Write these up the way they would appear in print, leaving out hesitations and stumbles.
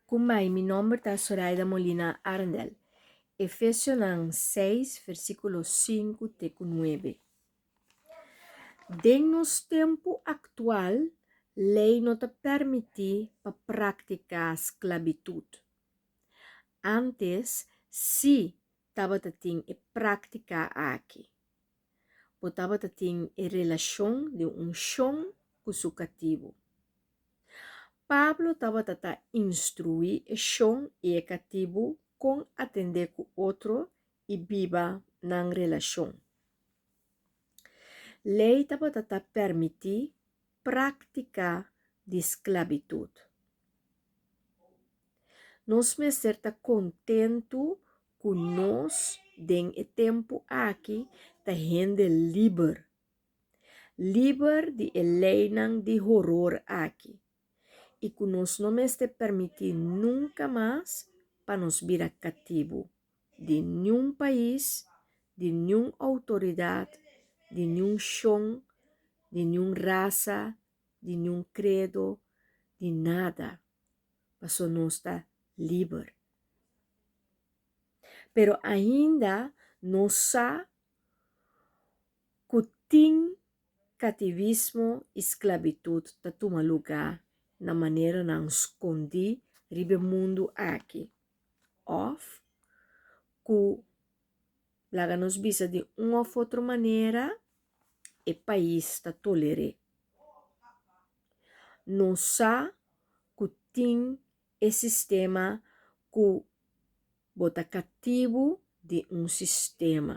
Ku mai mi nomber ta Soraida Molina Arendel. Efesionan seis versíkulo sinku te ku nuebe. Den nos tempu aktual lei no ta permití pa praktiká sklabitut. Ántes sí tabata tin e práktika aki. Bo tabata tin e relashon di un shon ku su katibu. Pablo tabata ta instruí e shon i e katibu kon atendé ku otro i biba nan relashon. Lei tabata ta permití práktika di sklabitut. Nos mester ta kontentu ku nos den e tempu aki ta hende liber. Liber di e leinan di horor aki, i ku nos no mester permití nunka mas pa nos bira katibu di niun pais, di niun outoridat, di niun shon, di niun rasa, di niun kredo, di nada, paso nos ta liber. Pero ainda nos sa ku tin kativismo i sklabitut ta tuma lugá na maneranan skondí riba e mundu aki, òf ku, laga nos bisa di un òf otro manera, e pais ta toler'é. Nos sa ku tin e sistema ku Bo ta katibu di un sistema.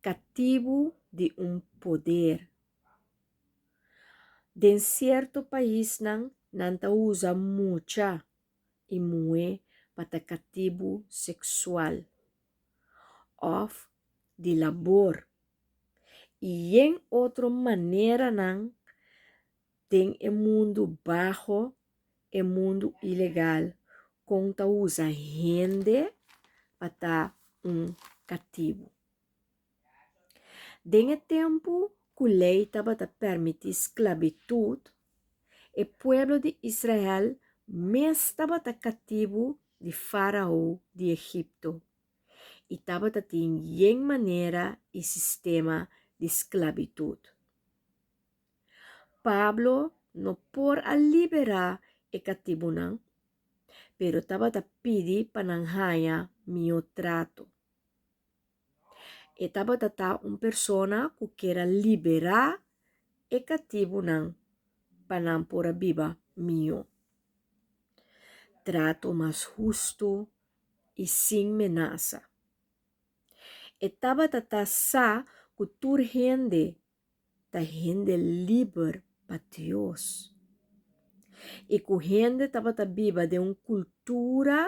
Katibu di un poder. Den sierto paisnan nan ta usa mucha i muhé pa ta katibu seksual òf di labor i yen otro maneranan den e mundu baho e mundu ilegal kon ta usa hende pa ta un katibu. Den e tempu ku lei tabata permití sklabitut, e pueblo di Israel mes tabata katibu di Fárao di Egipto i tabata tin yen manera i sistema di sklabitut. Pablo no por a liberá e katibunan, pero tabata pidi pa nan haña mihó trato. E tabata ta un persona ku ker a liberá e katibunan pa nan por a biba mihó. Trato mas hustu i sin menasa. E tabata ta sa ku tur hende ta hende liber pa Dios i ku hende tabata biba den un kultura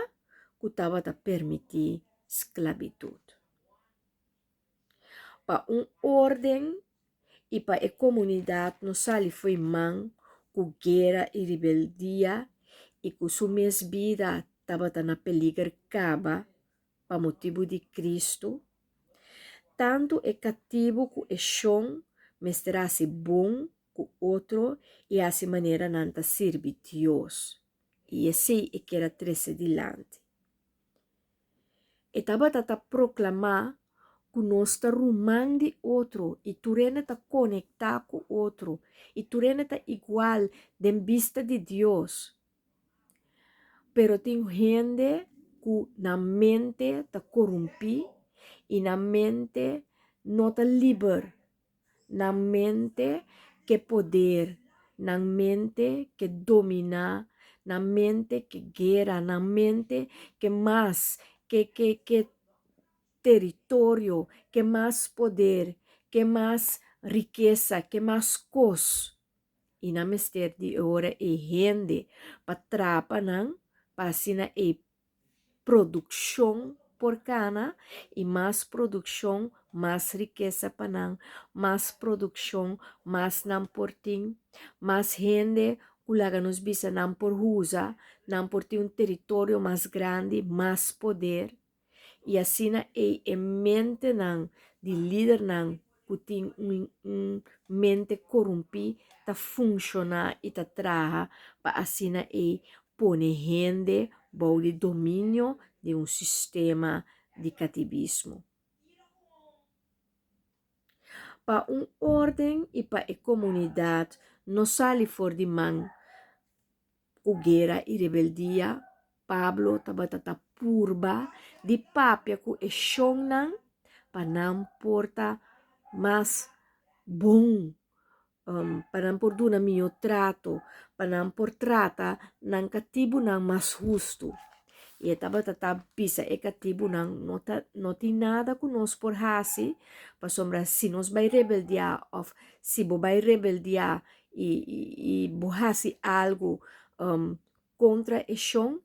ku tabata permití sklabitut. Pa un órden i pa e komunidat no sali fo'i man ku guera i rebeldia i ku su mes bida tabata na peliger kaba pa motibu di Kristu, tantu e katibu ku e shon mester hasi bon ku otro i hasi manera nan ta sirbi Dios, i esei e kier a trese dilanti. E tabata ta proklamá ku nos ta ruman di otro i tur hende ta konektá ku otro i tur hende ta igual den bista di Dios. Pero tin hende ku nan mente ta korumpí i nan mente no ta liber. Nan mente ke poder, nan mente ke dominá, nan mente ke guera, nan mente ke mas, ke ke ke teritorio, ke mas poder, ke mas rikesa, ke mas kos. I nan mester di e ora ei hende pa trapa nan pa asina e produkshon por kana i mas produkshon mas rikesa pa nan, mas produkshon mas nan por tin, mas hende ku laga nos bisa nan por usa, nan por tin un teritorio mas grandi, mas poder. I asina ei e mentenan di lidernan ku tin un un mente korumpí ta funshoná i ta traha pa asina ei pone hende bou di dominio di un sistema di katibismo. Pa un órden i pa e komunidat no sali for di man ku guera i rebeldia, Pablo tabata ta purba di papia ku e shonnan pa nan por ta mas bon pa nan por duna mihó trato, pa nan por trata nan katibunan mas hustu. I e tabata ta bisa e katibunan, no ta no tin nada ku nos por hasi, pasobra si nos bai rebeldiá òf si bo bai rebeldiá i i bo hasi algu kontra e shon,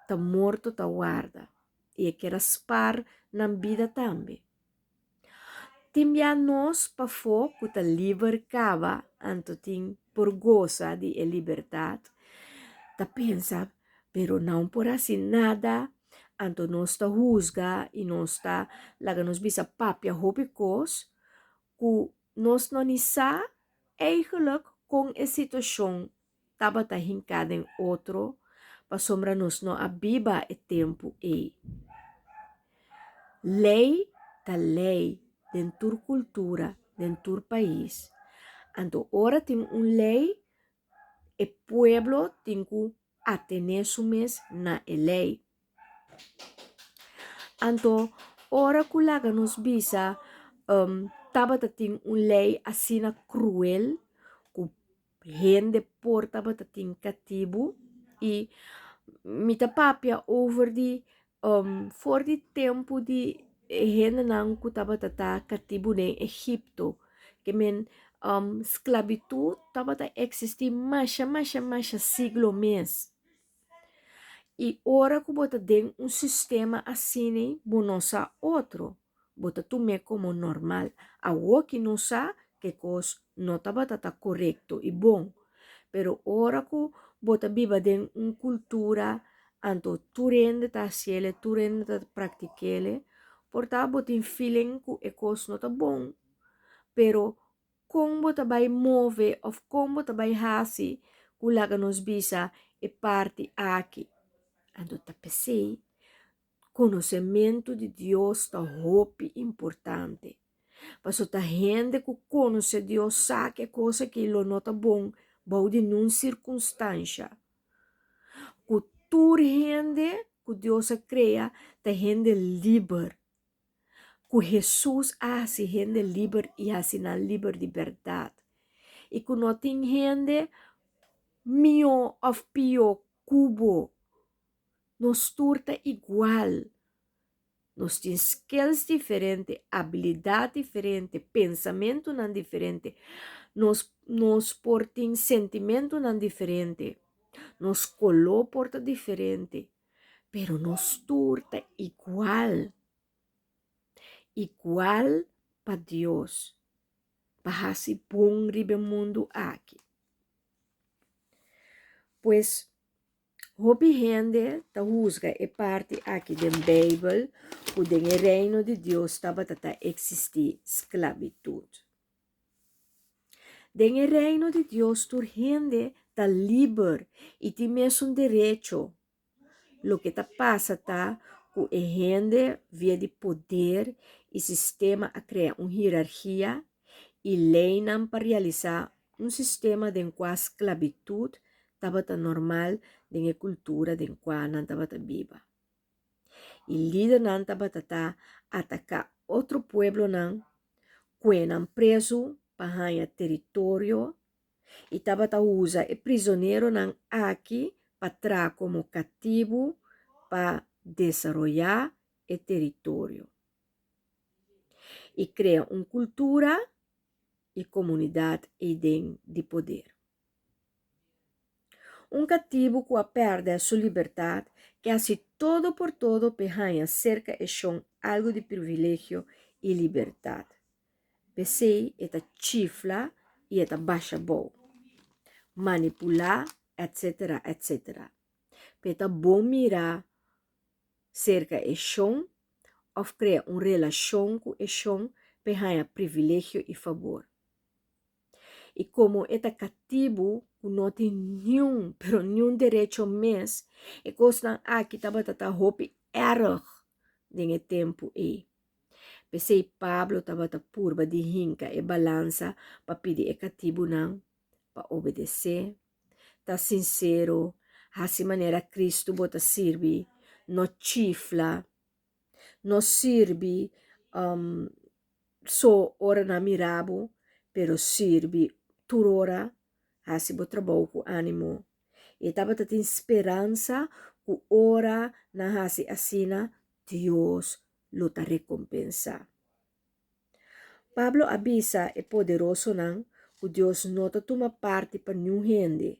ta morto ta warda. I e kier a spar nan bida tambe. Tin bia nos pafó ku ta liber kaba anto tin por gosa di e libertat, ta pensa pero nan por hasi nada, anto nos ta husga i nos ta laga nos bisa papia hopi kos ku nos no ni sa eigenlijk kon e situashon tabata hinká den otro pasobra nos no a biba e tempu ei. Lei ta lei den tur kultura, den tur pais. Anto ora tin un lei, e pueblo tin ku atené su mes na e lei. Anto ora ku laga nos bisa tabata tin un lei asina kruel ku Hende por tabata tin katibu i mi ta papia over di for di tempu di e hendenan ku tabata ta katibu den Egipto. Ke men sklabitut tabata eksistí masha masha masha siglo mes. I ora ku bo ta den un sistema asina bo no sa otro. Bo ta tum'é komo normal. Awor ki nos sa ku e kos no tabata ta korekto i bon. Pero ora ku bo ta biba den un kultura anto tur hende ta hasiel, tur hende ta praktik'el, por ta bo tin feeling ku e kos no ta bon. Pero kon bo ta bai move òf kon bo ta bai hasi ku laga nos bisa e parti aki? Anto ta p'esei Konosementu di Dios ta hopi importante. Paso ta hende ku konosé Dios sa ku e kos aki lo no ta bon bou di nun sirkunstansha. Ku tur hende ku Dios a krea ta hende liber. Ku Hesus a hasi hende liber i hasi nan liber di bèrdat. I ku no tin hende mihó òf pió ku bo. Nos tur ta igual. Nos tin skills diferente, abilidat diferente, pensamentunan diferente. Nos nos por tin sentimentunan diferente. Nos koló por ta diferente, pero nos tur ta igual. Igual pa Dios, pa hasi bon riba e mundu aki. Pues. Hopi hende ta husga e parti aki den Beibel ku den e Reino di Dios tabata ta eksistí sklabitut. Den e Reino di Dios tur hende ta liber i tin mesun derecho. Loke ta pasa ta ku e hende via di poder i sistema a krea un hierarkia i leinan pa realisá un sistema den kua sklabitut tabata normal den e kultura den kua nan tabata biba. I lidernan tabata ta ataká otro pueblonan, kue nan prezu pa haña teritorio i tabata usa e prizoneronan aki pa traha komo katibu pa desaroyá e teritorio. I krea un kultura i komunidat eiden di poder. Un katibu ku a pèrdè su libertat ke hasi todo por todo p'e haña serka e shon algu di privilegio i libertat. P'esei e ta chifla i e ta basha bou, manipulá etsetera etsetera. P'e ta bon mirá serka e shon òf krea un relashon ku e shon p'e haña privilegio i fabor. I komo e ta katibu ku no tin niun, pero niun derecho mes, e kosnan aki tabata ta hopi èrg den e tempu ei. P'esei Pablo tabata purba di hinka e balansa pa pidi e katibunan pa obedesé, ta sinsero, hasi manera Kristu bo ta sirbi, no chifla, no sirbi so ora nan mira bo, pero sirbi tur ora, hasi bo trabou ku ánimo. E tabata tin speransa ku ora nan hasi asina, Dios lo ta rekompensá. Pablo a bisa e poderosonan ku Dios no ta tuma parti pa niun hende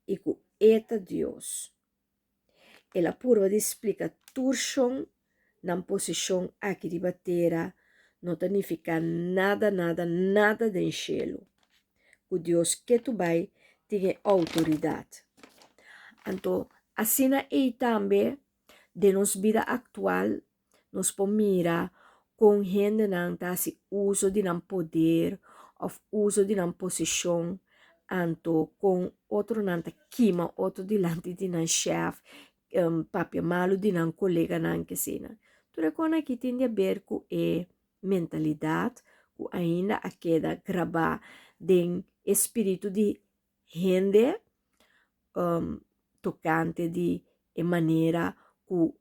i ku e ta Dios. El a purba di splika tur shon nan posishon aki riba tera no ta nifiká nada nada nada den shelu, ku Dios ketu bai tin e outoridat. Anto asina ei tambe den nos bida aktual nos por mira kon hendenan ta hasi uso di nan poder òf uso di nan posishon, anto kon otronan ta kima otro dilanti di nan shèf, papia malu di nan koleganan kesina. Tur e kosnan aki tin di aber ku e mentalidat ku ainda a keda grabá den e spiritu di hende tokante di e manera ku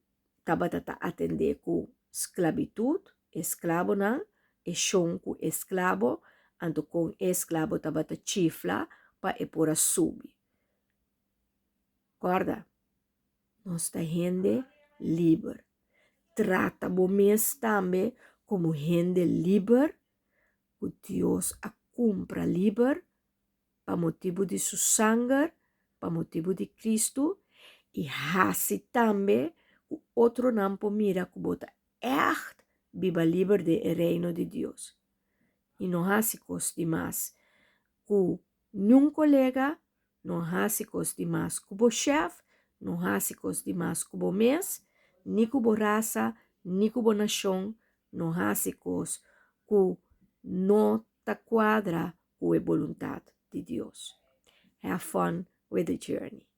tabata ta atendé ku sklabitut, esklabonan, e shon ku esklabo, anto kon e esklabo tabata chifla pa e por a subi. Kòrda, nos ta hende liber. Trata bo mes tambe komo hende liber ku Dios a kumpra liber pa motibu di su sanger, pa motibu di Kristu, i hasi tambe ku otronan por mira ku bo ta ègt biba liber den e Reino di Dios. I no hasi kos di mas ku niun kolega, no hasi kos di mas ku bo shèf, no hasi kos di mas ku bo mes, ni ku bo rasa, ni ku bo nashon, no hasi kos ku no ta kuadra ku e boluntat di Dios. Have fun with the journey.